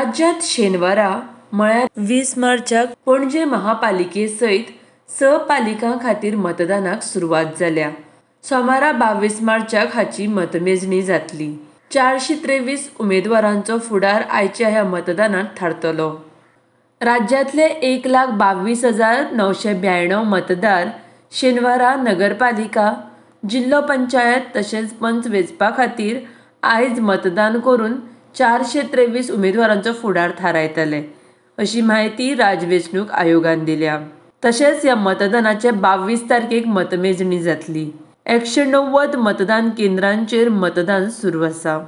राज्यांत शेनवारा म्हळ्यार 20 मार्चाक पणजे महापालिके सयत 6 पालिकां खातीर मतदानाक सुरवात जाल्या. सोमारा 22 मार्चाक हाची मतमेजणी जातली. 423 उमेदवारांचो फुडार आयच्या ह्या मतदानांत थारतलो. राज्यांतले 1,22,992 मतदार शेनवारा नगरपालिका, जिल्लो पंचायत तशेंच पंच वेंचपा खातीर आयज मतदान करून 423 उमेदवारांचो फुडार थारायतले, अशी म्हायती राज्य वेंचणूक आयोगान दिल्या. तशेंच ह्या मतदानाचे 22 तारखेक मतमेजणी जातली. 190 मतदान केंद्रांचेर मतदान सुरू आसा.